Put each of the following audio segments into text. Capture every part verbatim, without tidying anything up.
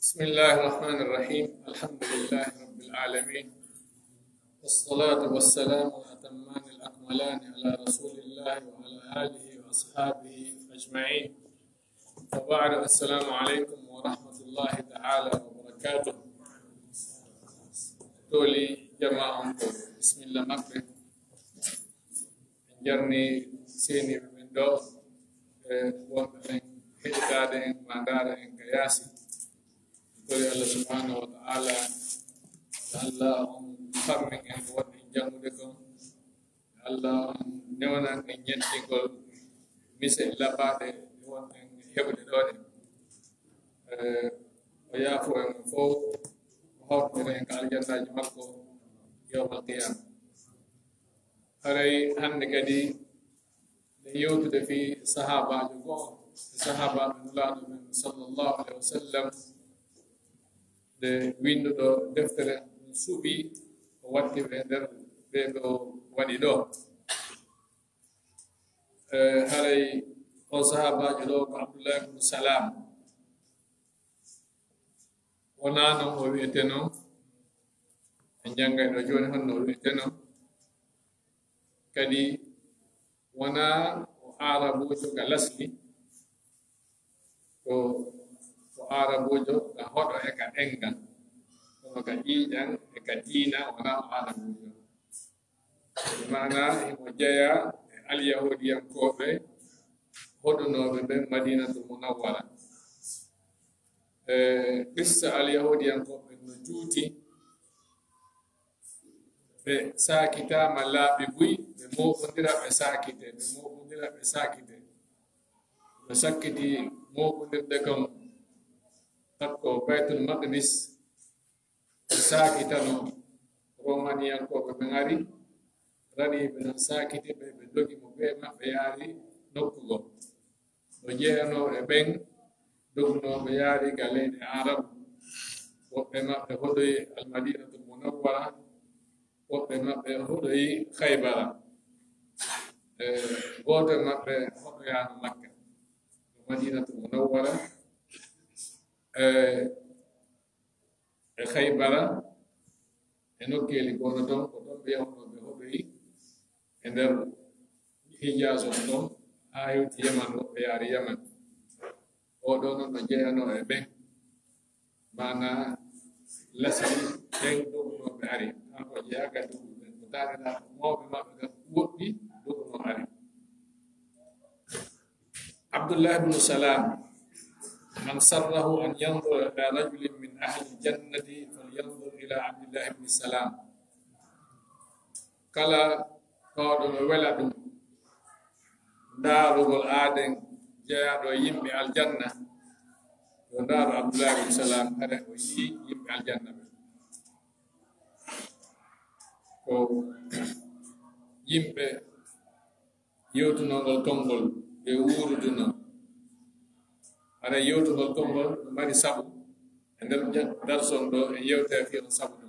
بسم الله الرحمن الرحيم. الحمد لله رب العالمين. والصلاة والسلام الأتمان الأكملان على رسول الله وعلى آله وأصحابه أجمعين. وبعد، السلام عليكم ورحمة الله تعالى وبركاته. Toli jama on ko bismillah maɓɓe. En jarni seeniiɓe men ɗo, e wonɓe men heɗitaade en, ma ndaara en ka yaasi. Kori Allah subhanahu wa ta'ala, Allah on fammin en ko wonɗen janngude kon. Allah on newanan en ñettingol mise labaaɗe ɗe wonɗen heɓude ɗo ɗe. Eh, o yaafo en fof, o hawtira en ka aljannaaji makko yawmal qiyama. Haray hannde kadi, nde yewtude fii sahaabaajo go'o e sahaabaaɓe Nulaaɗo men sallallahu alayhi wa sallam, nde winnduɗo deftere ɗum suɓi, o watti ɓe nder ɓe ɓe o waɗi ɗo. Eh, haray o sahaabaajo ɗo ko Abdullah ibn Salam. Wonaa non o wi'etenoo, en janngay ɗo jooni honno o wi'etenoo. Kadi wonaa o Aarabuujo ka lasli, ko, ko Aarabuujo ka hoɗo e ka ɗemngal, kono ka ƴiiƴan e ka diina wonaa o Aarabuujo. Maanaa himo jeyaa e alyahuudiyankooɓe hoɗunooɓe ɓen Madiinatul Munawwara. E qissa alyahuudiyankooɓe no juuti, ɓe saakitaama laabi buy, ɓe mooɓondira, ɓe saakite, ɓe mooɓondira, ɓe saakite. Ɓe sakkiti mooɓondirde kon takko Baytul Maqdis, ɓe saakitano Romaniyankooɓe ɓen ari, raniiɓe non saakiti ɓe, ɓe dogi mo ɓe maɓɓe yaari nokku goo. No jeyanoo e ɓen dognooɓe yaari ka leyɗe Aarabu. Woɓɓe maɓɓe hoɗoyi Almadinatul Munawwara, woɓɓe maɓɓe hoɗoyi Khaybara. E, gooto e maɓɓe hoɗoyaano Makka, Madinatul Munawwara. E, e Khaybara, e nokkeeli goo no ton, ko ton ɓe yahuno ɓe hoɗoyi e nder Hijaz on ton, haa hewti Yaman, woɓɓe yaari Yaman. Oo ɗoo non no jeyanoo e ɓen. Maanaa lasli ɓen dognooɓe ari. Haa ko jeyaa ka dognuɓe ɓen, ko taaniraaɓe mawɓe maɓɓe ɓen woɗɗi dognoo ari. Abdullah ibn Salam, من سره أن ينظر إلى رجل من أهل الجنة فلينظر إلى عبد الله بن سلام. Kala tawɗo no wela ɗum ndaarugol aaden jeyaaɗo e yimɓe aljanna, yo ndaaru Abdullah ibn Salam, hara o yii yimɓe aljanna ɓen. Ko yimɓe yewtunoo ngol konngol, ɓe wuurudunoo. Hara yewtugol konngol no mari sabu. E nder ja-, darson ɗoo, en yewtay fii on sabu ɗum.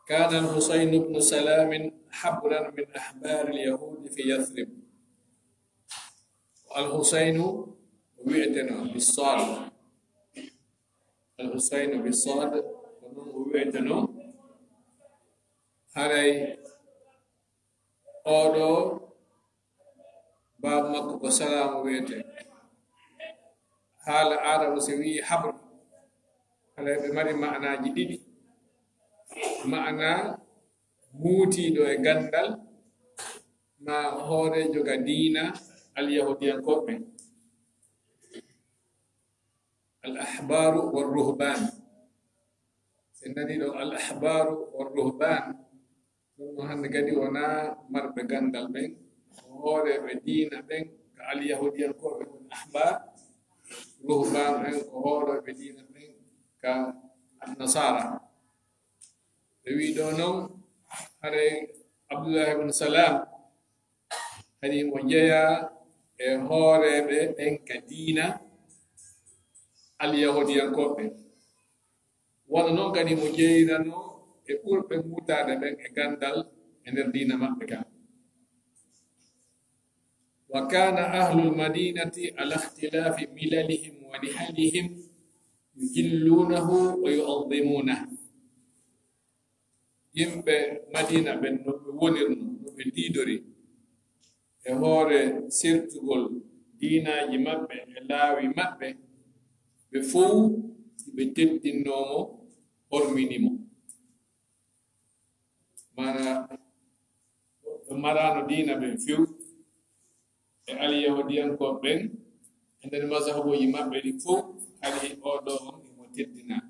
كان الحسين بن سلام حبرا من أحبار اليهود في يثرب. Al-Husaynu wi'etenoo bi Saad. Al-Husaynu bi Saad, ko ɗum o wi'etenoo. Haray oo ɗoo baaba makko ko Salaamu wi'etee. Haala Aarabu si wi'i habr, haray ɓe mari ma'anaaji ɗiɗi. Ma'anaa muutiiɗo e ganndal, maa hooreejo ka diina Alyahuudiyankooɓe. Al-ahbaaru war-ruhbaan. Si en nanii ɗoo al-ahbaaru war-ruhbaan, ɗum no hannde kadi wonaa marɓe ganndal ɓen, ko hooreeɓe diina ɓen ka Alyahuudiyankooɓe woni ahbaar, ruhbaan ɓen ko hooreeɓe diina ɓen ka Annasaara. Ɓe wi'i ɗoo non, haray Abdullah ibn Salam, kadi mo jeyaa e hooreeɓe ɓen ka diina Alyahuudiyankooɓe. Wano non kadi mo jeynanoo e ɓurɓe muutaade ɓen e ganndal e nder diina maɓɓe kan. وكان أهل المدينة على اختلاف مللهم ونحلهم يجلونه ويعظمونه. Yimɓe Madina ɓen no ɓe wonirno, no ɓe diidori e hoore sertugol diinaaji maɓɓe e laawi maɓɓe, ɓe fow ɓe teddinnoo mo, hormini mo. Maana, ɓe maraano diina ɓen few, e alyahudiyankooɓe ɓen, e nder mazhabuuji maɓɓe ɗin fow, hari oo ɗoo on imo teddinaa.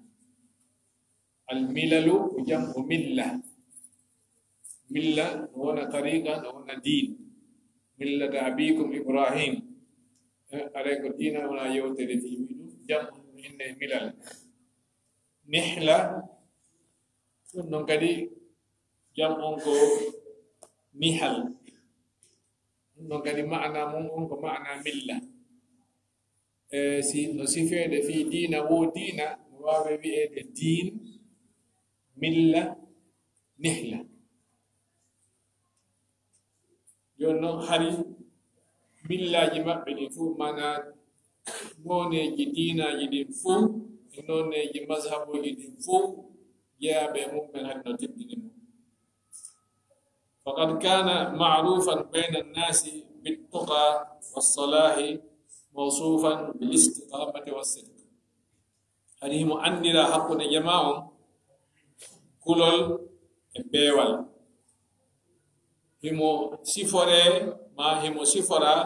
Al milalu ko jam'u milla. Milla no wona tariqa, no wona diin. Millata abikum Ibrahim. Eh, aray ko diina wona yewtere fii ɗum. Jam'u ɗum innee milal. Nihla, ɗum ɗon kadi jam'u on ko nihal. Ɗum ɗon kadi ma'ana mun on ko ma'ana milla. E si no sifeede fii diina, woo diina, no waawi wi'eede diin, milla, nihla. Jooni non, hari millaaji maɓɓe ɗin fow, maanaa nooneeji diinaaji ɗin fow, e nooneeji mazhabuuji ɗin fow, jeyaaɓe e mum'en hari no teddini mo. فقد كان معروفا بين الناس بالتقى والصلاح، موصوفا بالاستقامة والصدق. Hari himo anndiraa hakkunde jamaa on kulol e peewal. Himo siforee, maa himo siforaa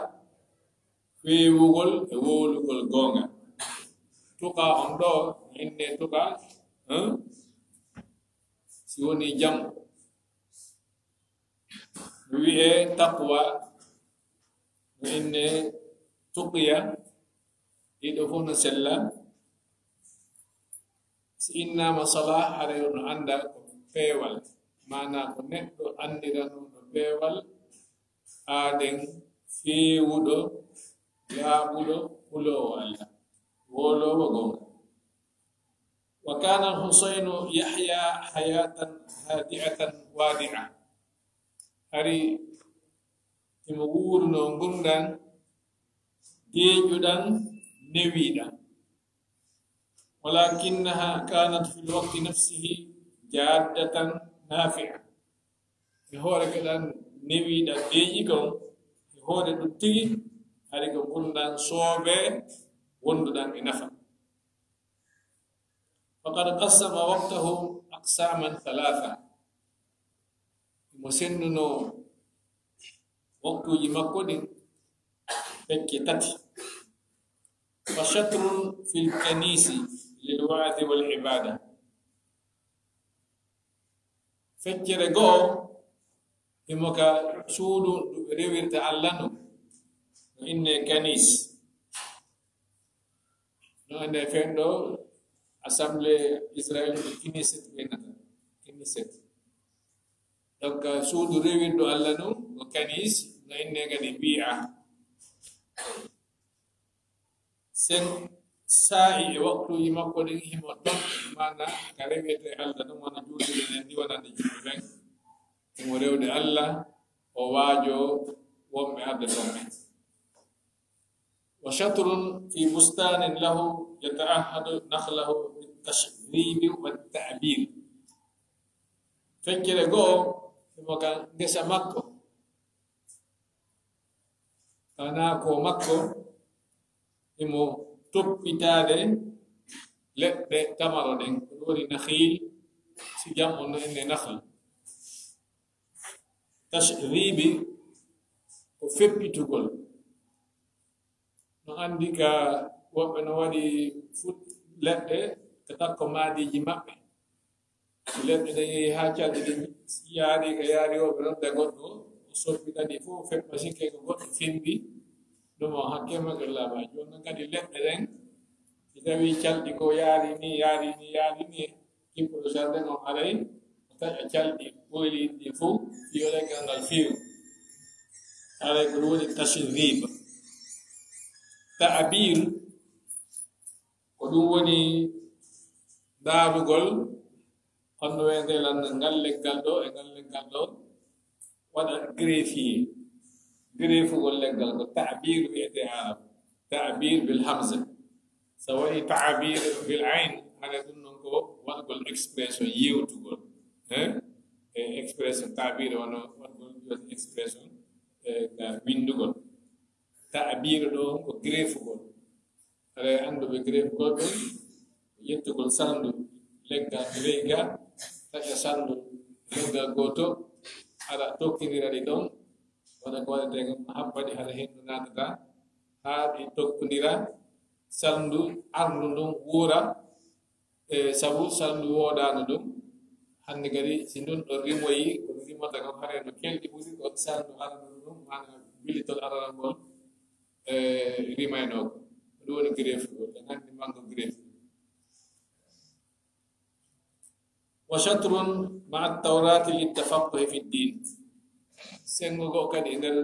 feewugol e wowlugol goonga. Tuqaa on ɗoo, innee tuqaa, hein? Si wonii jam, no wi'ee taqwa, no innee tuqiya, ɗii ɗoo fow no sella. Si innaama salah, haray on no annda ko peewal, maanaa ko neɗɗo anndiranooɗo peewal, aaden feewuɗo, laaɓuɗo, huloowo Alla, wowloowo goonga. وكان الحسين يحيا حياة هادئة وادعة. Hari himo wuurunoo ngurndan deeƴuɗan, newiiɗan. ولكنها كانت في الوقت نفسه جادة نافعة. E hoore ka ɗan newiiɗan deeƴi kon, e hoore ɗun tigi, hari ko ngurndan soobee wonduɗan e nafa. فقد قسم وقته أقساما ثلاثة. Himo sennunoo waktuuji makko ɗin pecce tati. فشطر في الكنيس للوعظ والعبادة. Feccere go'o, himo ka suudu ndu ɓe rewirta Alla ndun, no innee kanis. No anndaa fenɗo Assemblée Israël ko Knesset ɓe innata. Knesset. Donc, suudu rewirdu Alla ndun ko kanis, no innee kadi bi'a. Sen saa'i e waktuuji makko ɗin himo ton, maanaa ka rewirtee Alla ɗun, wano juulirde nden ni wonande julɓe ɓen. Himo rewde Alla, o waajoo wonɓe arde ton ɓen. وشطر في بستان له يتعهد نخله بالتشذيب والتعبير. Feccere go'o, himo ka ngesa makko, ka naakoo makko, himo toppitaade leɗɗe tamaro ɗen, ko ɗun woni nakhil, si jam on no innee nakhl. Tashribi ko feppitugol. No anndi ka woɓɓe no waɗi fut-, leɗɗe ka takko maadiiji maɓɓe. Si leɗɗe ɗen yehi haa calɗi ɗin yaari, ka yaari woɓɓe nodda goɗɗo, o soppi kadi fow feppa sikke ko goɗɗo fimbi, ɗum o hakke makko laaɓaa. Jooni non kadi leɗɗe ɗen, si tawii calɗi ko yaari ni, yaari ni, yaari ni, kippuɗo jardin on haray, o taƴa calɗi ɓoyliiɗi ɗin fow, fii yo leggal ngal feewu. Haray ko ɗum woni tashriba. Ta'bir, ko ɗum woni ndaarugol, honno wiyetee lan ngal leggal ɗoo e ngal leggal ɗoo, waɗa greffier. Girefugol leggal ko ta'bir wiyete Arab. Ta'bir bil hamza. So waɗi ta'bir bil ayn, hade ɗum noon ko waɗgol expression, yewtugol. Eh? E expression ta'bir wano waɗgol expression, eh, ka winndugol. Ta'bir ɗo ko girefugol. Aɗa annduɓe girefugol ɓe, yettugol salndu leggal leyga, taƴa salndu leggal gooto, aɗa tokkindira ɗi ɗon, wona ko waɗetee kam, haɓɓa ɗi hara henndu naatata, haa ɗi tokkondira, salndu arndu ndun wuura, e sabu salndu woodaano ɗum. Hannde kadi, si ndun ɗo rimoyi, ko ɗum rimata kam, hare no kelɗi ɓuri ko salndu arndu ɗum, maanaam billitol arana ngol, e rimaynoo ko. Ɗum woni girefugol, e nanndi manngo girefugol. Wa shatrun ma'a tawrati littafaqquhi fi ddin. Senngo goo kadi e nder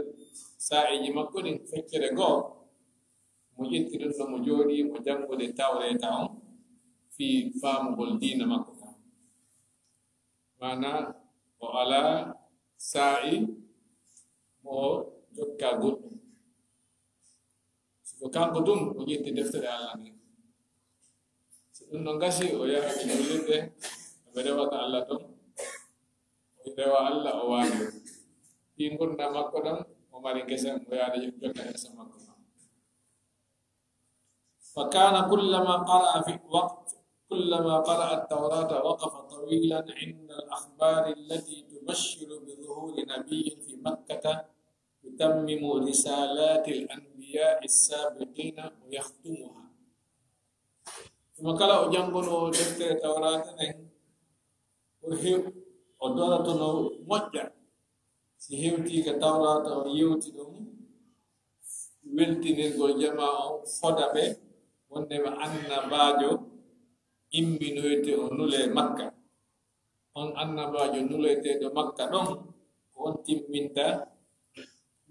saa'iiji makko ɗin, feccere goo, mo ƴetti ɗum ɗo, mo jooɗii, mo janngude Tawreeta on fii faamugol diina makko kan. Maanaa, o alaa saa'i mo jokka goɗɗum. Si ko kanko tun o ƴetti deftere Alla nden. Si ɗum no gasi, o yaha e juulirde, o ɓe rewa ka Alla ton. O rewa Alla, o waajo. Fii ngurndan makko ɗon, o mari ngesa, o yaha jokka ngesa makko ɗon. فكان كلما قرأ في وقت، كلما قرأ التوراة وقف طويلا عند الأخبار التي تبشر بظهور نبي في مكة يتمم رسالات الأنبياء السابقين ويختمها. Tuma kala o janngunoo deftere Tawraata nden, o hew-, o dorotono moƴƴa. Si hewtii ka Tawraata, o yewti ɗum, weltinirgol jamaa on, foda ɓe, wonndema annabaajo imminoyte o nulee Makka. On annabaajo nuleteeɗo Makka ɗon, ko on timminta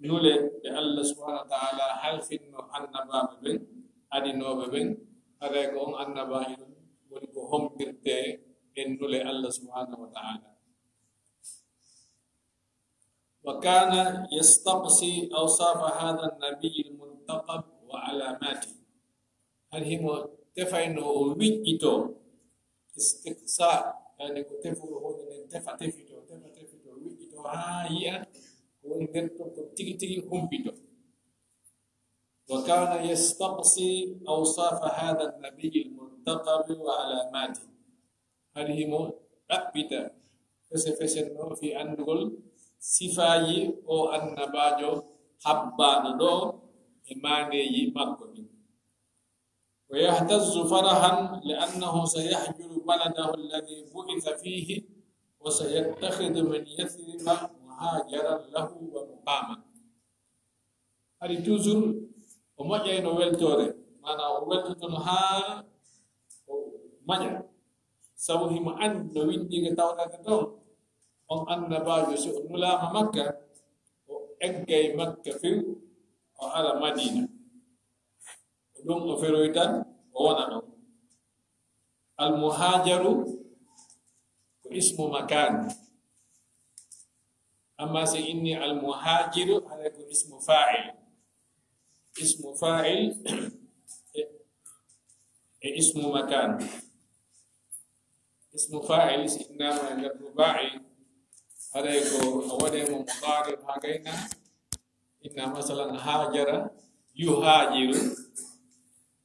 nule ɗe Allah subhanahu wa ta'ala halfinno annabaaɓe ɓen, adinooɓe ɓen, haray ko on annabaajo ɗon woni ko hombirtee e nule Allah subhanahu wa ta'ala. وكان يستقصي أوصاف هذا النبي المنتقب وعلاماته. Hari himo tefayno o wiƴƴito, istiqsa, yani ko tefoowo hono nden tefa tefito, tefa tefito, wiƴƴito haa yi'a ko woni nder ton ko tigi tigi humpito. وكان يستقصي أوصاف هذا النبي المنتقب وعلاماته. Hari himo ɗaɓɓita fese fesen no fii anndugol sifaaji o annabaajo habbaano ɗo e maandeeji makko ɗin. ويهتز فرحا لأنه سيهجر بلده الذي بعث فيه وسيتخذ من يثرب مهاجرا له ومقاما. Hari toujours o moƴƴayno weltoore, maanaa o weltotono haa o maƴa. Sabu himo anndi no winndii ka Tawreeta ton, on annabaajo, si o nulaama Makka, o eggay Makka few, o ara Madiina. Ko ɗum o feroyta, o wona ɗon. Al muhajaru ko ismu makan. Amma si inni al muhajiru, haray ko ismu fa'il. Ismu fa'il e, e ismu makan. Ismu fa'il si innama e nder ruba'i, haray ko a waɗe mo mudari haa gayna. Inna masalan hajara yuhajiru.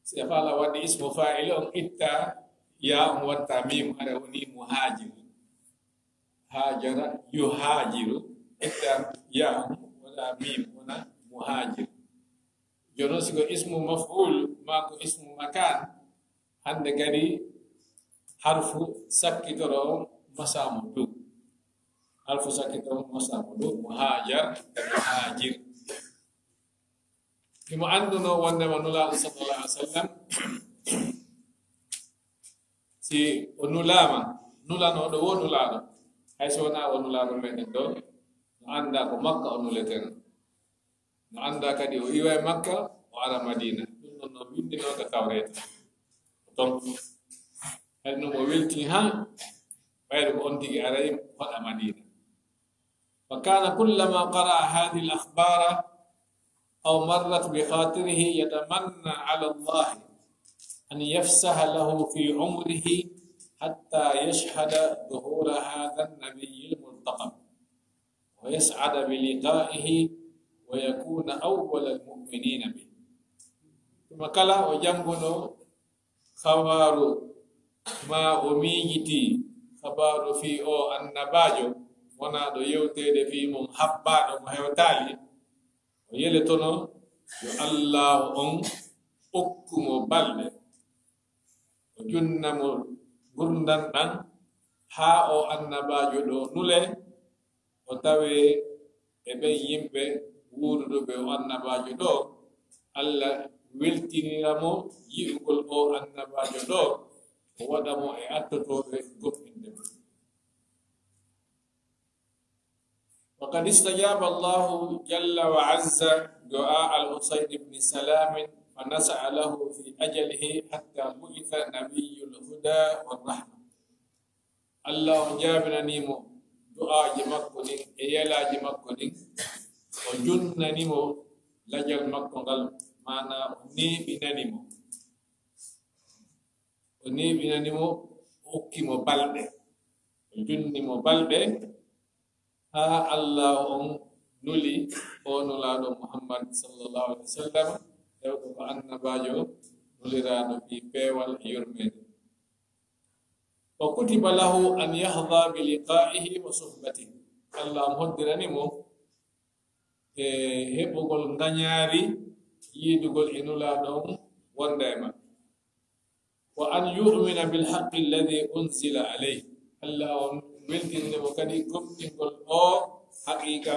Si a faala waɗde ismu fa'il on itta ya on watta mim, haray woni muhajir. Hajara yuhajiru, itta ya on wala mim, wona muhajir. Jono si ko ismu maf'ul ma ko ismu makan, hannde kadi harfu sakkitoro on masamo du. Harfu sakkitoro on masamo du, muhajar e muhajir. Himo annduno wondema Nulaaɗo sallallahu alaihi wasallam, si o nulaama, nulanooɗo wo Nulaaɗo, hay so wonaa o Nulaaɗo meɗen ɗo, no annda ko Makka o nuleteno. No annda kadi o iwa e Makka, o ara Madiina. Ɗum ɗon no winndinoo ka Tawreeta. Ko ton. Kadi no mo welti haa, ɓayde ko on tigi aray hoɗa Madiina. Wa kana kullama qara'a hadhihi al-akhbara أو مرت بخاطره يتمنى على الله أن يفسح له في عمره حتى يشهد ظهور هذا النبي الملتقب ويسعد بلقائه ويكون أول المؤمنين به. Tuma kala o jannguno kabaaru, ma o miijiti kabaaru fii o annabaajo, wonaa ɗo yewteede fii mum habbaaɗo mo hewtaali, o yeletono yo Allaahu on okku mo balɗe, o junna mo ngurndan ɗan, haa o annabaajo ɗo nule, o tawee e ɓen yimɓe wuuruduɓe o annabaajo ɗo, Alla weltinira mo yi'ugol o annabaajo ɗo, o waɗa mo e attotooɓe gomɗinde mo. وقد استجاب الله جل وعز دعاء الحسين بن سلام فنسأ له في أجله حتى بعث نبي الهدى والرحمة. Alla on jaabinanii mo du'aaji makko ɗin e yelaaji makko ɗin, o junnani mo lajal makko ngal, maanaa o neeɓinani mo. O neeɓinani mo, o okki mo balɗe. O junni mo balɗe, haa Alla on nuli o Nulaaɗo Muhammad sallallahu alaihi wasallam, hewɗo ko annabaajo nuliraaɗo fii peewal e yurmeende. وكتب له أن يحظى بلقائه وصحبته. Alla on hoddirani mo e heɓugol ngañaari yiidugol e Nulaaɗo on wonda e maɓɓe. وأن يؤمن بالحق الذي أنزل عليه. Alla on weltinani mo kadi gomɗingol o haqiiqa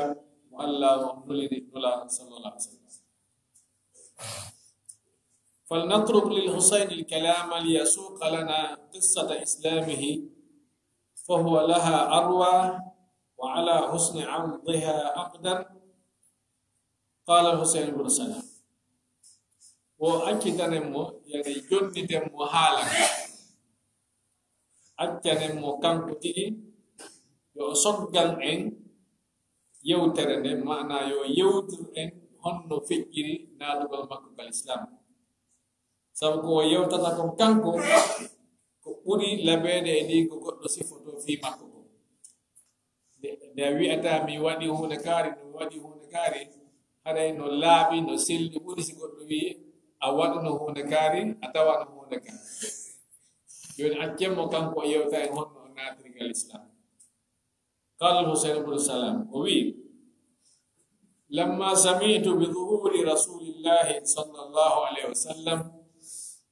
mo Alla on nuliri Nulaaɗo sallallahu alaihi wasallam. فلنترك للحسين الكلام ليسوق لنا قصة إسلامه، فهو لها أروى وعلى حسن عرضها أقدر. قال الحسين بن سلام. Wo accitanen mo, yani jonniten mo haala ka. Accanen mo kanko tigi, yo o soggan en yewtere nden, maanaa yo o yewtir en honno feƴƴiri naatugol makko ka Lislaam. Sabu ko o yewtata kon kanko, ko ɓuri labeede e nii ko goɗɗo sifotoo fii makko ko. Nde, nde a wi'ata mi waɗi huunde kaari, mi waɗi huunde kaari, haray no laaɓi, no selli ɓuri si goɗɗo wi'i a waɗuno huunde kaari, a tawano huunde kaari. Jooni accen mo kanko o yewta en honno o naatiri ka Lislaam. قال الحسين بن سلام, o wi'i, لما سمعت بظهور رسول الله صلى الله عليه وسلم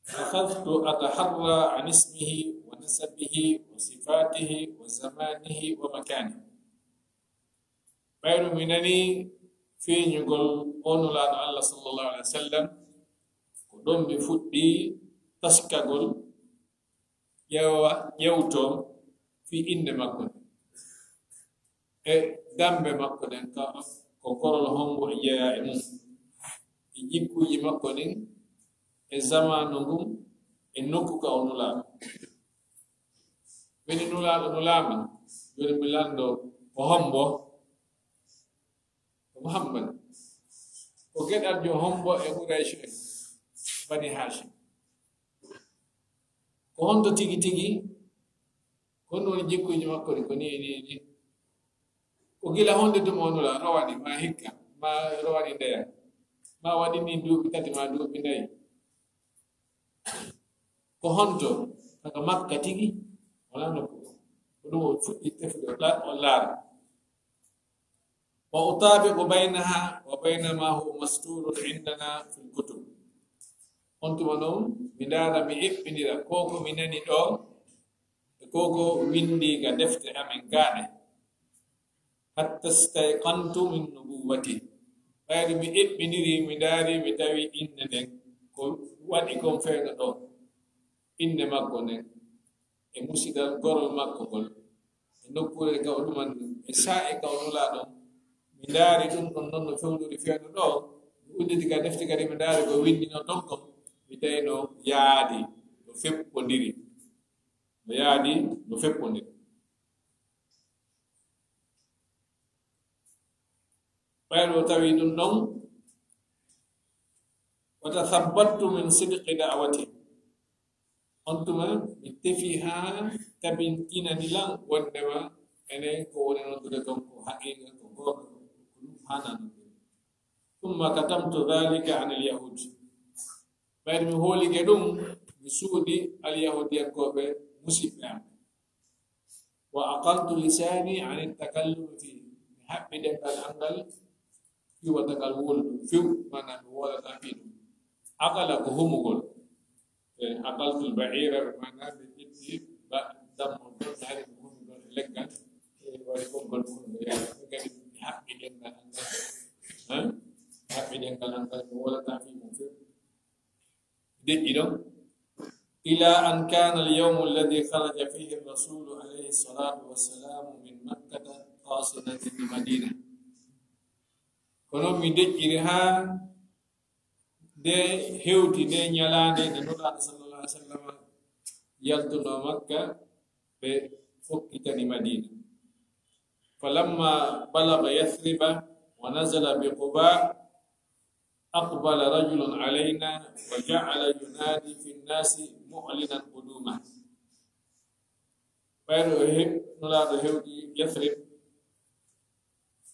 أخذت أتحرى عن اسمه ونسبه وصفاته وزمانه ومكانه. Ɓayru mi nani feeñugol o Nulaaɗo Allah sallallahu alaihi wasallam, ko ɗon mi fuɗɗi taskagol ƴeewa, ƴeewto fii innde makko nden, e dammbe makko ɗen, ka ko korol hombo e jeyaa e mum, e jikkuuji makko ɗin, e zamaanu ngun, e nokku ka o nulaa. Mini Nulaaɗo nulaama, jooni mi lanndo ko hombo? Ko Muhammad. Ko geɗaljo hombo e Quraysh en, Bani Hashim. Ko honto tigi tigi? Ko honno woni jikkuuji makko ɗi? Ko ni, ni, ni. Ko gila honde tuma o nulaa, rowani, ma hikka, ma rowani ndeya, ma waɗi ni duuɓi tati, ma duuɓi nayi. Ko honto? Daga Makka tigi, wala nokku. Ko ɗum o fuɗɗi tefude, o la-, o laara. وأطابق بينها وبين ما هو مستور عندنا في الكتب. On tuma non, mi ndaara, mi eɓɓindira ko ko mi nani ɗo, e ko ko winndi ga defte amen gaaɗe. حتى استيقنت من نبوته. Ɓayri mi eɓɓindiri, mi ndaari, mi tawi innde nden, ko waɗi kon feewndo ɗo, innde makko nden, e musidal gorol makko ngol, e nokkuure ka o ɗuman ɗum, e saa'i ka o nulaa ɗon. Mi ndaari ɗum ɗon non no fewndori feewndo ɗo, mi udditi ka defte kadi, mi ndaari ko winndino ton kon, mi tawi no yaadi, no feppondiri. No yaadi, no feppondiri. Ɓayri o tawi ɗum ɗon, وتثبتت من صدق دعوته. On tuma mi tefi haa tabintinani lan wondema enen ko woni noddude kon ko haqiqa, ko goonga, ko ɗum haana noddude. ثم كتمت ذلك عن اليهود. Ɓayri mi hoolike ɗum, mi suuɗi alyahudiyankooɓe musiɓɓe am. وعقلت لساني عن التكلم فيه. Mi haɓɓi ɗemngal an ngal fii waɗude ngal wowlude ɗum few, maanaa mi wowlataa fii ɗum. Aqala ko humugol. E, aqaltul ba'ira, maanaa mi ƴetti ba-, dammo ɗon, hari mi humi ɗon e leggal. E, waɗi konngol mum no yaha. Min kadi mi haɓɓi ɗemngal an ngal. Ha? Mi haɓɓi ɗemngal an ngal, mi wowlataa fii mum few. Deƴƴi ɗon. إلى أن كان اليوم الذي خرج فيه الرسول عليه الصلاة والسلام من مكة قاصدا للمدينة. Kono mi deƴƴiri haa nde hewti nde ñalaande nde Nulaaɗo sallallahu alaihi wasallam yaltunoo Makka, ɓe fokkitani Madina. فلما بلغ يثرب ونزل بقباء أقبل رجل علينا وجعل ينادي في الناس معلنا قدومه. Ɓayri o he-, Nulaaɗo hewti Yasrib,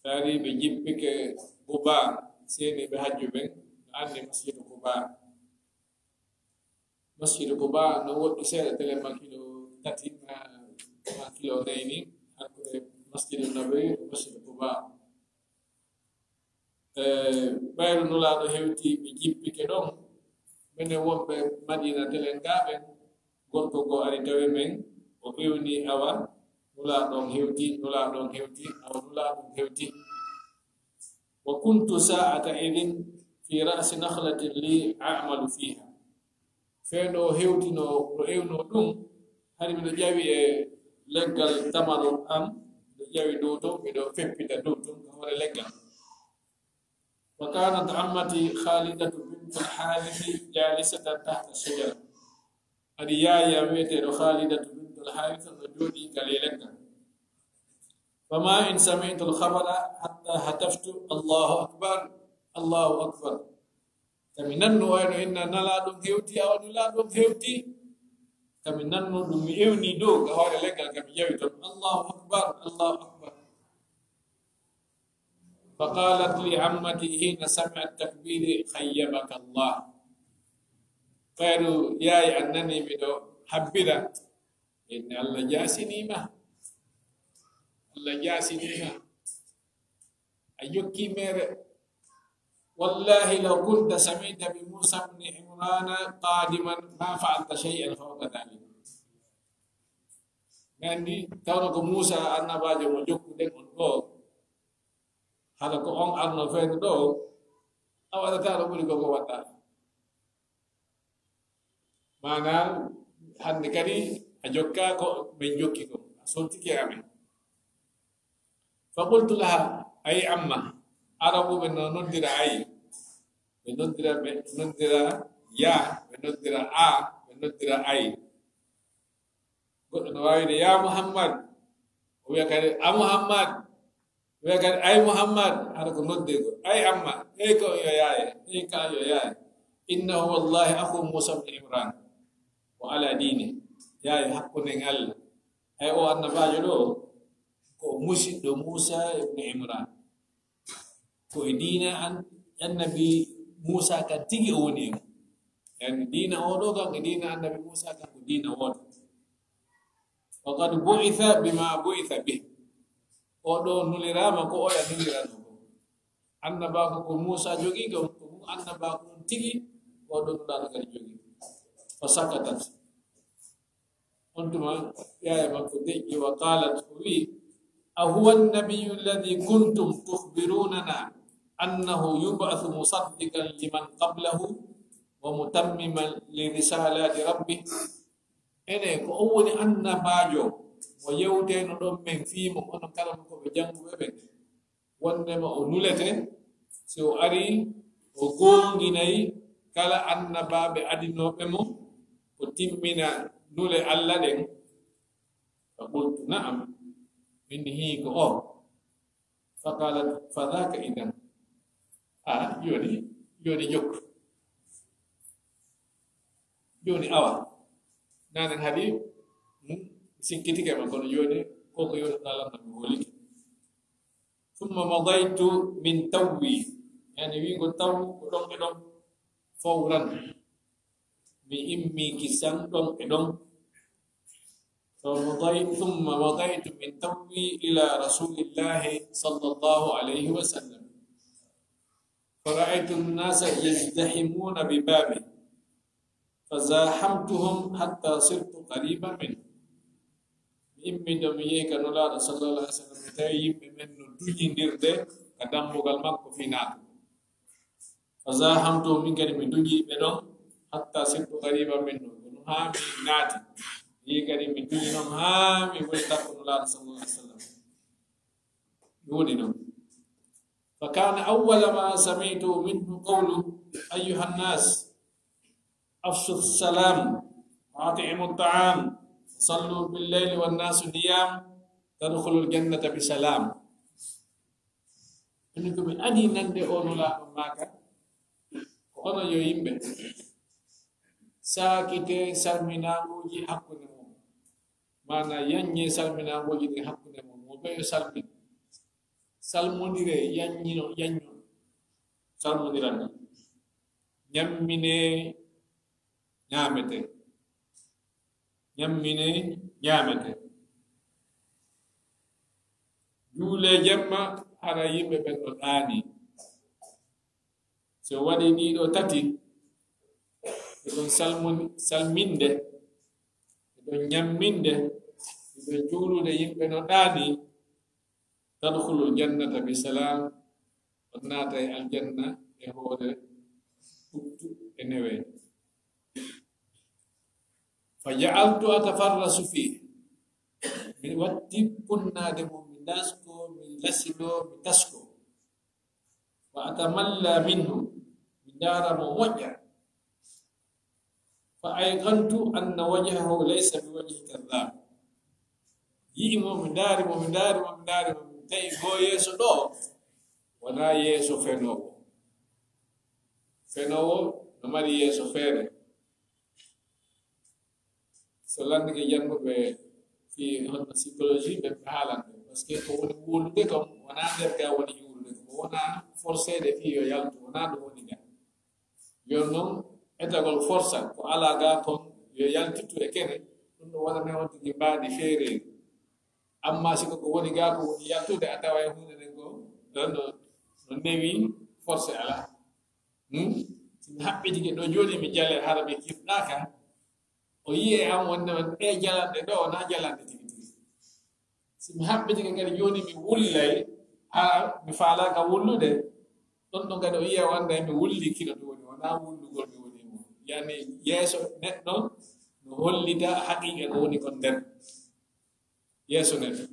tawi ɓe jippike Quba, seeni ɓe hajju ɓen, no anndi Masjidu Quba. Masjidu Quba no woɗɗi seeɗa, tele ma kilo tati, ma, ma kilo nayi ni, hakkunde Masjidu Nabawi e Masjidu Quba. E, ɓayru Nulaaɗo hewti, ɓe jippike ɗon. Minen wonɓe Madina telen gaa ɓen, gorko goo ari tawi men, o ewni, awa, Nulaaɗo on hewti, Nulaaɗo on hewti, awa, Nulaaɗo on hewti. وكنت ساعة إذ في رأس نخلة لي أعمل فيها. Fee ɗo hewtino, ɗo ewno ɗum, hari miɗo ƴawi e leggal tamaro am, miɗo ƴawi dow ton, miɗo feppita dow ton, ka hoore leggal. وكانت عمتي خالدة بنت الحارث جالسة تحت الشجرة. Hari yaaya wi'eteeɗo Khalidatu bintul Harith no jooɗii ka ley leggal. فما إن سمعت الخبر حتى هتفت: الله أكبر، الله أكبر. Ka mi nanno wayno inna Nulaaɗo on hewti, awa Nulaaɗo on hewti. Ka mi nanno ɗum, mi ewni dow ka hoore leggal, ka mi ƴawi ton: الله أكبر، الله أكبر. فقالت لي عمتي حين سمعت تكبيري: خيبك الله. Ɓayru yaaya an nani miɗo habbira, inna Allah jaasinii ma. Allah jaasinii ma. A yokki mere. والله لو كنت سمعت بموسى بن عمران قادما ما فعلت شيئا فوق ذلك. Mi anndi, tawno ko Muusa annabaajo mo jokkuɗen on ɗoo, hara ko on arno feere ɗoo, a waɗataa no ɓuri ko ko waɗɗaa. Maanaa, hannde kadi a jokkaa ko min jokki ko, a soltike e amen. فقلت لها: أي عمة. Arabuɓe no noddira ay. Ɓe noddira, ɓe noddira ya, ɓe noddira a, ɓe noddira ay. Goɗɗo no waawi de, "Ya Muhammad." O wi'a kadi, "A Muhammad." O wi'a kadi, "Ay Muhammad." Hara ko noddegol. "Ay amma, ey ko yo yaaye, ey ka yo yaaye. Innahu wallahi akhu Musa ibn Imran. Wa ala dini." Yaaye hakkunde en Allah. Ay o annabaajo ɗoo, ko musiɗɗo Musa ibn Imran. Ko e diina an-, annabi Muusa kan tigi o woni e mum. Yani diina oo ɗoo kan, e diina annabi Muusa kan, ko diina wooto. Wa qad bu'itha bima bu'itha bih. Oo ɗoo nuliraama ko oya nulirano ko. Annabaaku ko Muusa jogii ko, ko mum annabaaku on tigi, oo ɗoo nulaaɗo kadi jogii. Fa sakatat. On tuma, yaaya makko deƴƴi, wa qalat, o wi'i, "Ahuwa an-nabiyyu alladhi kuntum tukhbirunana annahu yub'athu musaddiqan liman qablahu wa mutammiman li risalati rabbih?" Ene, ko on woni annabaajo mo yewteno ɗon men fii mo, onon kala ko ɓe jannguɓe ɓen? Wondema o nulete, si o arii, o goonginay kala annabaaɓe adinooɓe mo, o timmina nule Alla ɗen. Fa qultu, "Na'am, min hii ko o." Fa qalat, "Fa dhaka idhan." A, jooni, jooni jokku. Jooni awa, nanen haɗi, hmm, sikkitike ma, kono jooni ko ko yewtata lan mi holike. Thumma madaytu min tawwi, yani wiigo taw ko ɗon e ɗon, fawran. Mi immi kisan ɗon e ɗon. Fa maday-, thumma madaytu min tawwi ila Rasulillahi sallallahu alayhi wa sallam. Fara'aytu an-nasa yazdahimuna bi babi. Fazahamtuhum hatta sirtu qariban minhu. Mi immi ɗo mi yehi ka Nulaaɗo sallallahu alaihi wasallam, mi tawi yimɓe ɓen no duñindirde ka dambugal makko fii naatugo. Fazahamtuhum, min kadi mi duñi ɓe ɗon, hatta sirtu qariban minhu. Kono haa mi naati. Mi yehi kadi mi duñi ɗon haa mi woni takko Nulaaɗo sallallahu alaihi wasallam. Mi woni ɗon. فكان أول ما سمعت منه قوله: أيها الناس، أفشوا السلام، وأطعموا الطعام، وصلوا بالليل والناس نيام، تدخلوا الجنة بسلام. Enen ko mi adi nande o Nulaaɗo maaka, ko onon yo yimɓe, saakite salminaanguuji hakkunde mon. Maana, yaññe salminaanguuji ɗin hakkunde mon. Mo ɓe yo salmin. Salmondire, yaññino, yañño. Salmondirande. Ñammine, ñaamete. Ñammine, ñaamete. Juule jemma, hara yimɓe ɓen no ɗaani. So waɗi ɗii ɗoo tati, ɓe ɗon salmon-, salminde, ɓe ɗon ñamminde, ɓe ɗon juulude yimɓe no ɗaani, tadkhulul jannata bi salam, on naata e aljanna e hoore ɓuttu e newe. Fa ja'altu atafarrasu fii, mi watti punnaade mo, mi dasko, mi lasino, mi tasko. Wa atamalla minhu, mi ndaara mo moƴƴa. Fa ayqantu anna wajhahu laysa bi wajhi kadhab. Yi'i mo, mi ndaari mo, mi ndaari mo, mi ndaari mo, mi tawi goo yeeso ɗoo wonaa yeeso fenoowo. Fenoowo no mari yeeso feere. So lanndike jannguɓe fii honno psychologie ɓe, ɓe haalande, parce que ko woni wulude kam wonaa nder ga woni yuulude, ko wonaa forcéde fii yo yaltu, wonaa ɗum woni ga. Yo noon etagol forsa ko alaa ga kon yo yaltitu e kene, ɗum ɗo wonane on tigi mbaadi feereeri. Amma si ko ko woni ga ko woni yaltude, a tawa e huunde nden ko ɗon no, no newi, forcé alaa. Hmm? Si mi haɓɓitike ɗo jooni mi jale hara mi kirɗaaka, o yi'e am wonde on ɗe jalanɗe ɗo wonaa jalanɗe tigi tigi. Si mi haɓɓitike kadi jooni mi wullay, haa mi faalaaka wullude, ɗon ɗon kadi o yi'e wonde mi wulli kino mi woni, wonaa wullugol mi woni mo. Yani yeeso neɗɗo no hollita haqiiqa ko woni kon nder. Yeeso neɗɗo.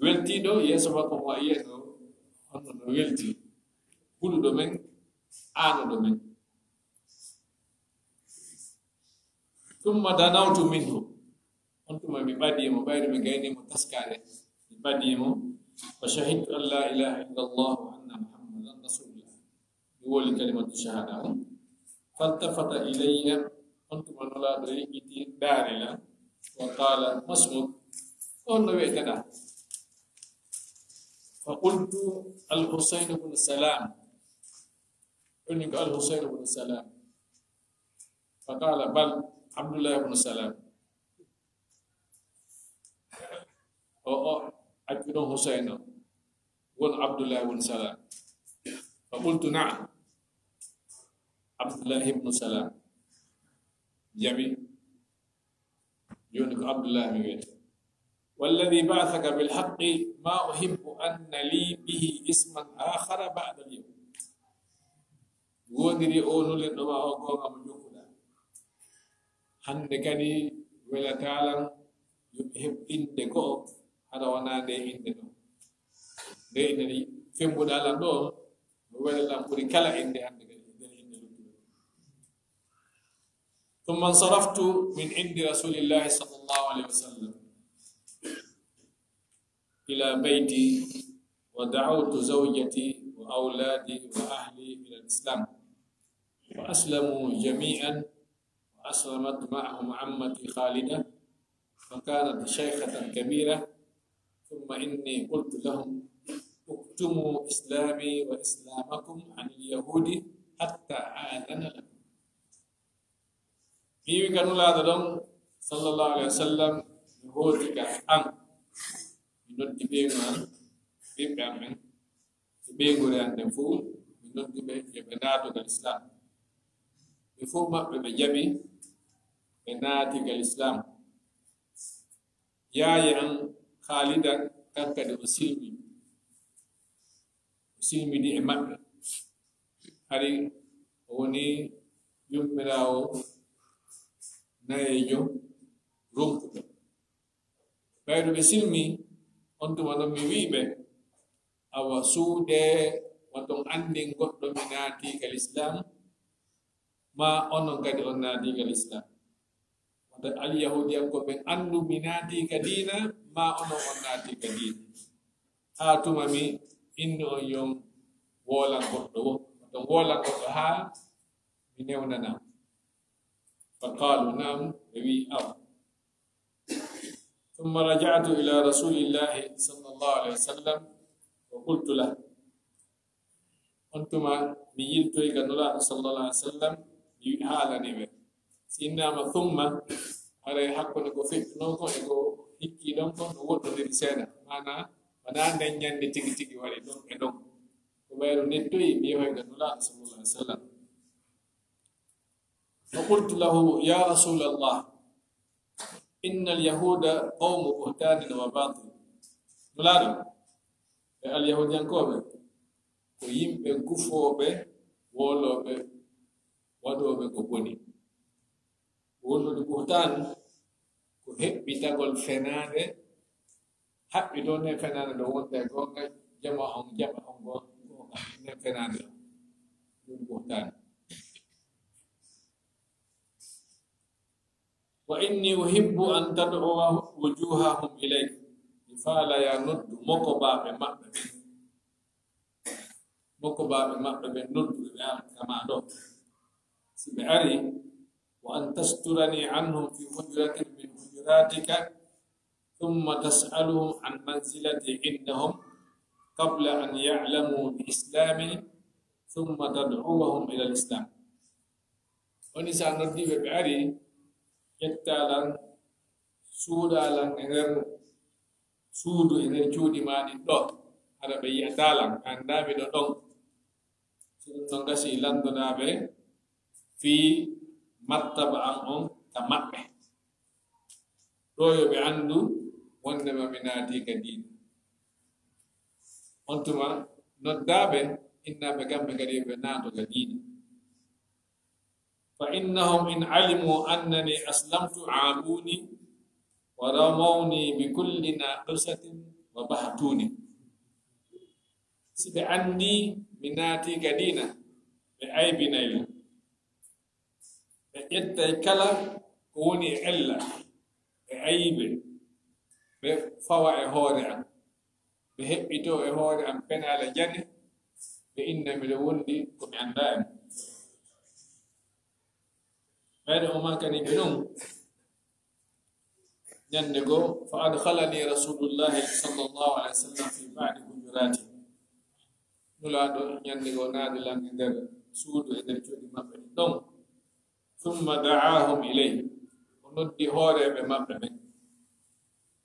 Weltiiɗo yeeso makko mo a yi'e no, honno no welti. Huluɗo men, aanuɗo men. Thumma danawtu minhu. On tuma mi ɓadii mo, ɓayri mi gayni mo taskaare. Mi ɓadii mo. Wa shahidtu an la ilaha illa Allah wa anna Muhammadan rasulullah. Mi woli kalimatu shahada on. Faltafata ilayya, on tuma Nulaaɗo yiɗi ndaari lan. Wa qala: Masmuk, on no wi'eteɗaa? Fa qultu: Al Husayn ibn Salam. Ɗum ni ko Al Husayn ibn Salam. Fa qala: Bal Abdullah ibn Salam. O, o, accu ɗon Husayn o, won Abdullah ibn Salam. Fa qultu: Na'am, Abdullah ibn Salam. Jaɓi, jooni ko Abdullah mi wiyete. Walladhi ba'athaka bil haqqi ma uhibbu anna li bihi isman akhara ba'da al yawm. Wondiri o nulirɗo ma o goonga mo jokkuɗaa. Hannde kadi welataa lan yo mi heɓ innde go'o hara wonaa nde innde ɗoo. Nde innde fembuɗaa lan ɗoo, no wela lan ɓuri kala innde hannde kadi e nder innde luttuɗe. Thumma insaraftu min indi Rasulillahi sallallahu alayhi wa sallam ila bayti wa da'awtu zawjati wa awladi wa ahli ila al-Islam. فأسلموا جميعا، وأسلمت معهم عمتي خالدة، فكانت شيخة كبيرة. ثم إني قلت لهم: اكتموا إسلامي وإسلامكم عن اليهود حتى آذن لكم. Mi iwi ka Nulaaɗo ɗon, sallallahu alaihi wasallam, mi hooti ka an, mi noddi ɓeyngu an, ɓiɓɓe an ɓen, e ɓeynguure an nden fow, mi noddi ɓe, yo ɓe naatu ka Lislaam. Ɓe fow maɓɓe ɓe jaɓi, ɓe naati ka Lislaam. Yaaye an Khaalida, kan kadi o silmi. O silmidi e maɓɓe. Hari o woni yummiraawo nayeejo ronkuɗo. Ɓayru ɓe silmi, on tuma non mi wi'i ɓe, awa suuɗee, waton anndin goɗɗo mi naati ka Lislaam, maa onon kadi on naati ka Lislaam. Wata Alyahuudiyankooɓe anndu mi naati ka diina, maa onon on naati ka diina. Haa tuma mi inni on yon woolan goɗɗo wo. Waton woolan goɗɗo haa mi newnana. فقالوا: نعم، ɓe wi'i awa. ثم رجعت إلى رسول الله صلى الله عليه وسلم وقلت له. On tuma mi yiltoyi ka Nulaaɗo sallallahu alaihi wasallam, mi haalani ɓe. Si innaama summa, haray hakkunde ko feƴƴunoo kon e ko hikki ɗon kon no woɗɗondiri seeɗa. Maanaa, wanaa nden ɲannde tigi tigi waɗi ɗon e ɗon. Ko ɓayru nettoyi, mi yehoyi ka Nulaaɗo sallallahu alaihi wasallam. فقلت له: يا رسول الله، إن اليهود قوم بهتان وباطل. Nulaaɗo, ɓe Alyahuudiyankooɓe ko yimɓe gufooɓe, woolooɓe, waɗooɓe ko boni. Wondude buhtaan ko heɓɓitagol fenaande, haɓɓi ɗon e fenaande ɗo wonta e goonga, jama on, jaɓa on goonga, nden fenaande ɗon. Ɗum buhtaan. وإني أحب أن تدعو وجوههم إليك. Mi faalaa yo a noddu mokobaaɓe maɓɓe ɓen. Mokobaaɓe maɓɓe ɓen, noddu ɓe, ɓe ara ka maa ɗoo. Si ɓe arii, وأن تسترني عنهم في حجرة من حجراتك، ثم تسألهم عن منزلتي عندهم قبل أن يعلموا بإسلامي، ثم تدعوهم إلى الإسلام. Woni si a noddii ɓe, ɓe arii, ƴettaa lan, suuɗaa lan e nder suudu, e nder cuuɗi maa ɗin ɗoo, hara ɓe yi'ataa lan, ɓe anndaa miɗo ɗon. Si ɗum ɗon gasii, lanndoɗaa ɓe fii martaba an on ka maɓɓe. Ɗoo yo ɓe anndu wonndema mi naatii ka diina. On tuma noddaa ɓe, innaa ɓe kamɓe kadi yo ɓe naato ka diina. فإنهم إن علموا أنني أسلمت عابوني ورموني بكل ناقصة وبهتوني. Si ɓe anndii mi naatii ka diina, ɓe aybinay lan. Ɓe ƴettay kala ko woni e ella, e aybe, ɓe fawa e hoore am. Ɓe heɓɓitoo e hoore am penaale jane, ɓe inna miɗo wondi ko mi anndaa e mum. Ɓayde o maakani ɓe ɗum, ɲannde goo, فأدخلني رسول الله صلى الله عليه وسلم في بعض حجراته. Nulaaɗo ɲannde goo naadi lan e nder suudu, e nder cuuɗi maɓɓe ɗin ɗon. ثم دعاهم إليه. O noddi hooreeɓe maɓɓe ɓen.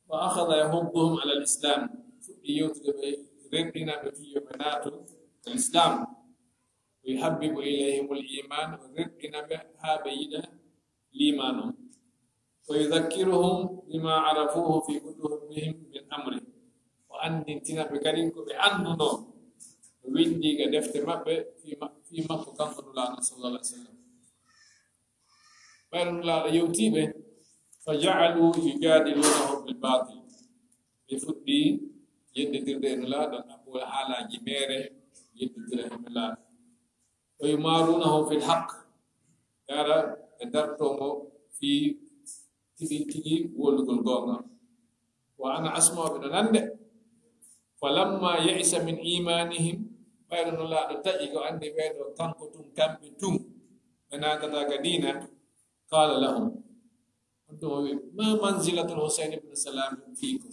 وأخذ يحضهم على الإسلام. Fuɗɗi yewtude ɓe, rerɗina ɓe fii yo ɓe naatu e Lislaam. ويحبب إليهم الإيمان. O rerɗina ɓe haa ɓe yiɗa liimaan on. ويذكرهم بما عرفوه في كتبهم من أمره. O anndintina ɓe kadi ko ɓe anndunoo, o winndii ka defte maɓɓe fii ma-, fii makko kanko Nulaaɗo sallallahu alaihi wasallam. Ɓayde Nulaaɗo yewtii ɓe, فجعلوا يجادلونه بالباطل. Ɓe fuɗɗii yedditirde e Nulaaɗo, ɗaɓɓoya haalaaji meere, yedditira e Nulaaɗo. ويمارونه في الحق. Ɓe ara ɓe dartoo mo fii tigi tigi wolugol goonga. وأنا أسمع, miɗo nande. فلما يئس من إيمانهم, ɓayde Nulaaɗo taƴi ko anndi ɓee ɗoo kanko tun, kamɓe tun, ɓe naatataa ka diina. Qala lahum, on tuma wi, ma manzilatul Husayn ibn Salam fiikum?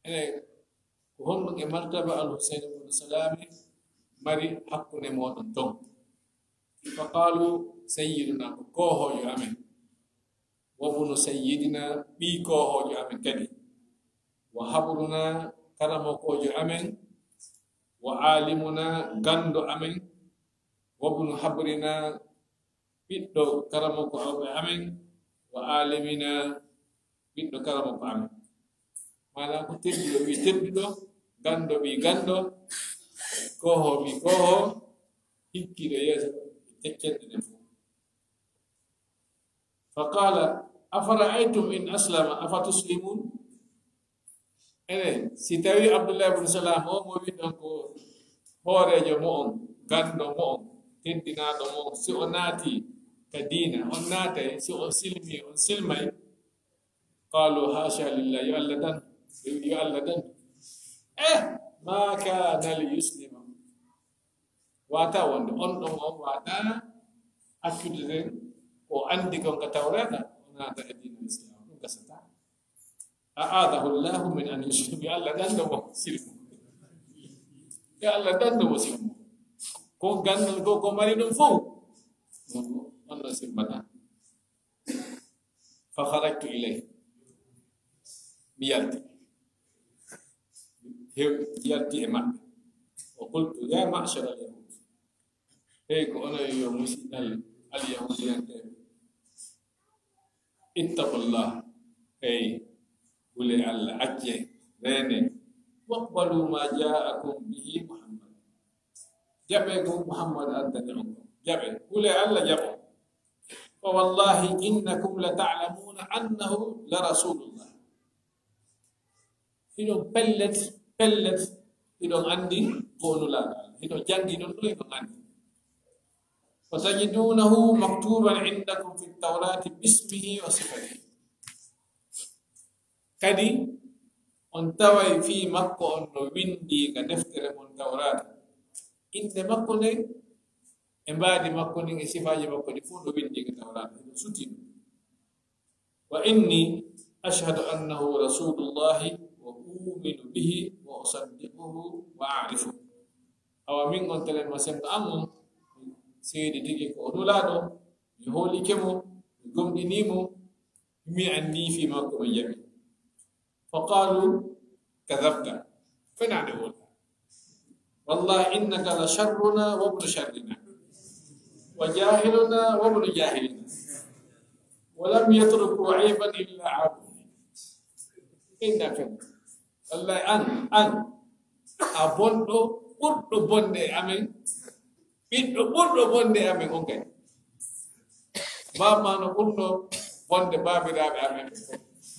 Ene, ko honɗum e martaba al Husayn ibn Salam mari hakkunde mooɗon ton? Fa qalu, sayyiduna, ko koohoojo amen, wa bunu sayyidina, ɓii koohoojo amen kadi, wa habruna, karamokoojo amen, wa alimuna, ganndo amen, wa bunu habrina, ɓiɗɗo karamoko awɓe amen, wa alimina, ɓiɗɗo karamoko amen. Maanaam ko tedduɗo ɓii tedduɗo, ganndo ɓii ganndo, kooho ɓii kooho, hikkiiɗo yeeso, teccente ɗen fof. Fa qala, afara'aytum in aslama afatuslimun? Enen, si tawi Abdullah ibn Salam o mo wiɗon ko hooreejo mo'on, ganndo mo'on, teddinaaɗo mo'on, si o naati ka diina, on naatay, si o silmi, on silmay? Qalu, hasha lillah, yo Allah dan, yo Allah dan. Eh, ma kana li yuslima. Wata wonde on ɗon on wata accude ɗen ko andi kon ka Tawreta, o naata e diina Islam, ɗum gasata. A'adahu Allahu min an yuslim. Yo Allah danno mo silmu. Yo Allah danno mo silmu. Ko ganndal ko, ko mari ɗum fof, on ɗon silmata. Fa kharajtu ilayhi. Mi yalti. Hew-, yalti e maɓɓe. Wa qultu, ya ma'shara al-yahud. Hey, ko onon yo musidal al-yahudiyankeeɓe. Ittaqullah. Hey, hule Allah, acce, reene. Waqbalu ma ja'akum bihi Muhammad. Jaɓe ko Muhammad addani on ko. Jaɓe. Hule Allah, jaɓo. Fa wallahi innakum la ta'lamuna annahu la rasulullah. Hiɗon pellet, pellet, hiɗon andi ko o nulaaɗo Allah. Hiɗon jangi ɗon ɗo, hiɗon andi. Wa tajidunahu maktuban indakum fi tawrati bismihi wa sifatihi. Kadi on taway fii makko on no windi ka deftere mon Tawraata. Innde makko nden e mbaadi makko ndin e sifaaji makko ɗin fof no windi ka Tawraata. Hiɗon suti ɗum. Wa inni ashhadu annahu rasulullahi wa uminu bihi wa usaddiquhu wa a'rifu. Awa min on telen ma sembe an on, mi seedi tigi ko o nulaaɗo, mi hoolike mo, mi gomɗinii mo, mi anndi fii makko mi jaɓi. Fa qaalu, kadabta, fenaande woni. Wallahi innaka la sharruna wa ibnu sharrina, wa jahiluna wa ibnu jahilina, wa lam yatruku ayban illa abu. Inna fen. Wallahi an, an, a bonɗo, ɓurɗo bonde e amen, ɓiɗɗo ɓurɗo bonde e amen on kadi. Baaba ma no ɓurno bonde baabiraaɓe amen.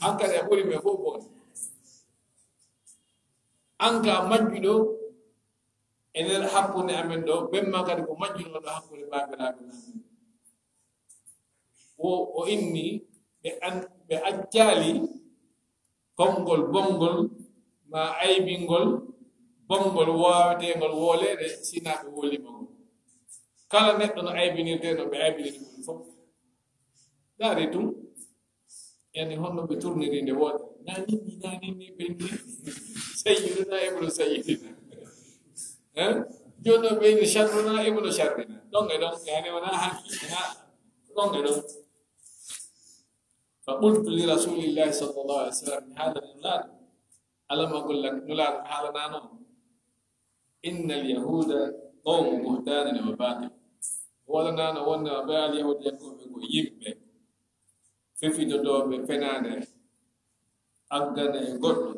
An kadi a ɓuri ɓe fof bonde. An ka majjuɗo e nder hakkunde amen ɗo, ben ma kadi ko majjuɗo ɗo hakkunde baabiraaɓe amen. O, o inni, ɓe an-, ɓe accaali konngol bonngol, ma aybingol bonngol waaweteengol wooleede, sina ɓe wooliima ngol. Kala neɗɗo no aybinirtee, no ɓe aybiniri ɗum fof. Ndaari ɗum, yani honno ɓe tourniri nde wootere. Na ninni, na ninni, ɓe ni sayyiduna ibnu sayyidina. Hein? Jooni o ɓe ni sharruna ibnu sharrina. Ɗon e ɗon, yani wona haqqi, wona ɗon e ɗon. Fa qultu li rasulillahi sallallahu alaihi wasallam, mi haalani Nulaaɗo, alamagol lan, Nulaaɗo mi haalanano on. Innal yahuda qawmu buhtanin wa batil. Waɗanano wonde ɓe al yahudiyankooɓe ko yimɓe fefitotooɓe fenaande, aggana e goɗɗo,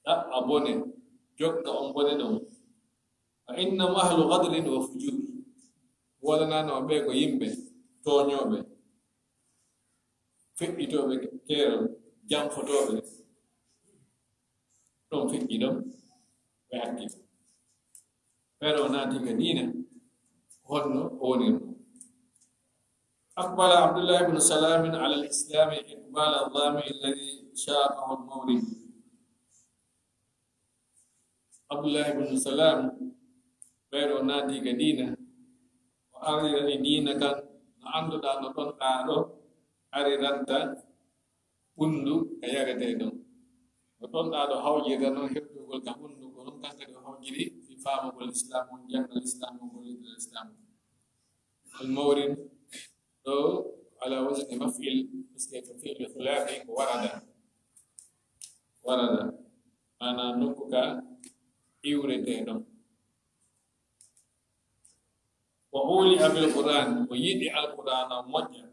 ɗaɓɓa bone, jokka on bone ɗon. Wa innahum ahlu ghadrin wa fujur. Waɗanano ɓe ko yimɓe tooñooɓe, feƴƴitooɓe keerol, janfotooɓe. Ɗon feƴƴi ɗon, ɓe hakkiti. Feere o naati ka diina, honno o wonirno? Aqbala Abdullah ibn Salam ala al-Islam iqbala al-zami alladhi shaqahu al-mawrid. Abdullah ibn Salam, ɓeeɗo naati ka diina, o arirani diina kan Annduɗaa no ɗonɗaa ɗo ariranta ɓunndu ka yaretee ɗon. No ɗonɗaa ɗo hawjirta non heɓtugol ka ɓunndu, ko ɗum kan kadi o hawjiri fii faamugol Islaam on, janngal Islaam on, gollidal Islaam on. Al-mawrid ɗo ala wazni maf'il, parce que ko fi'lu thulathi ko warada. Warada. Maanaa nokku ka iwretee ɗon. Wa uli'a bil Qur'an, o yiɗi Alqur'aana moƴƴa.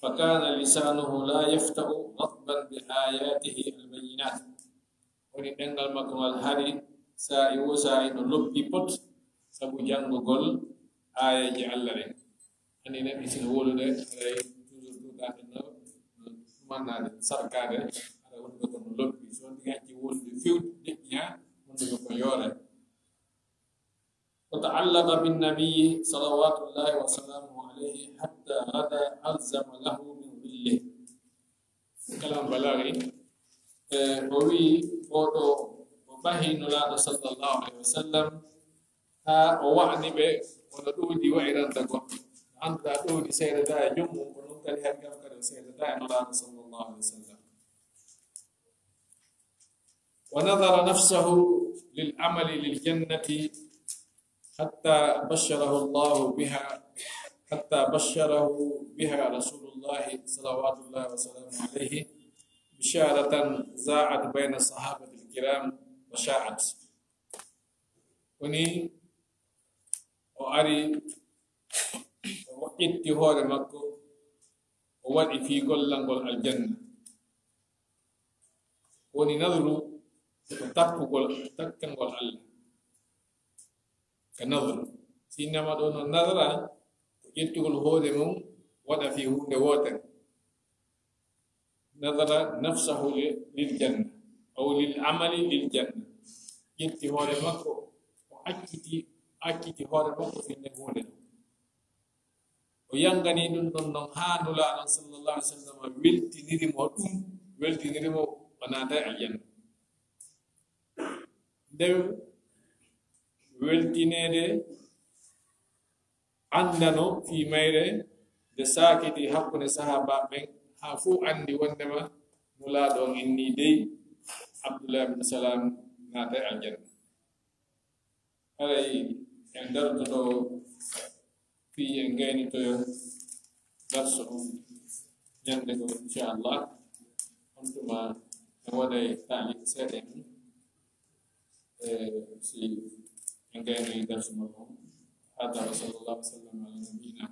Fa kana lisanuhu la yafta'u ghadban bi ayatihi al bayyinat. Woni ɗemngal makko ngal hari saa'i wo saa'i no loppi pot sabu janngugol aayeeje Allah ɗen. Anndi neɗɗo sino wowlude, haray toujours ɗuuɗaade no, no ɗumannaade, sarkaade, hara wonde ko no loppi. So on tigi acci wowlude few, deƴƴi haa wonde ko yoore. وتعلق بالنبي صلوات الله وسلامه عليه حتى غدا ألزم له من ظله. Kalam balaghi, eh, o wi'i, oɗo o ɓahi Nulaaɗo sallallahu alaihi wasallam, haa o wa'ani ɓe wano ɗowdi wa'iranta goɗɗo. Annduɗaa ɗowdi seedataa e joom mum, ko non kadi hari kam kadi o seedataa e Nulaaɗo sallallahu alaihi wasallam. ونذر نفسه للعمل للجنة حتى بشره الله بها، حتى بشره بها رسول الله صلوات الله وسلامه عليه بشارة ذاعت بين الصحابة الكرام وشاعت. Woni o ari, o ƴetti hoore makko, o waɗi fii gollangol aljanna. Woni nadru ko takkugol, takkangol Allah. Ka nadru. Si innama ɗo no nadra, ko ƴettugol hoore mum, waɗa fii huunde wootere. Nadara nafsahu li-, lil janna, aw lil amali lil janna. Ƴetti hoore makko, o acciti, acciti hoore makko fii nde huunde ɗo. O yangani ɗum ɗon non haa Nulaaɗo sallallahu alaihi wasallam weltiniri mo ɗum, weltiniri mo o naatay aljanna. Nden weltineede anndano fii mayre nde saakiti hakkunde sahaabaaɓe ɓen, haa fow anndi wonndema Nulaaɗo on inni dey Abdullah bin Salam naatay aljanna. Haray en dartoto fii en gaynitoyo darsu on ñannde goo, inchallah. On tuma en waɗay taaliq seeɗa e mum. Eh, si en gaynoyi darsu makko on. Hada wa sallallahu wa sallam ala nabiyina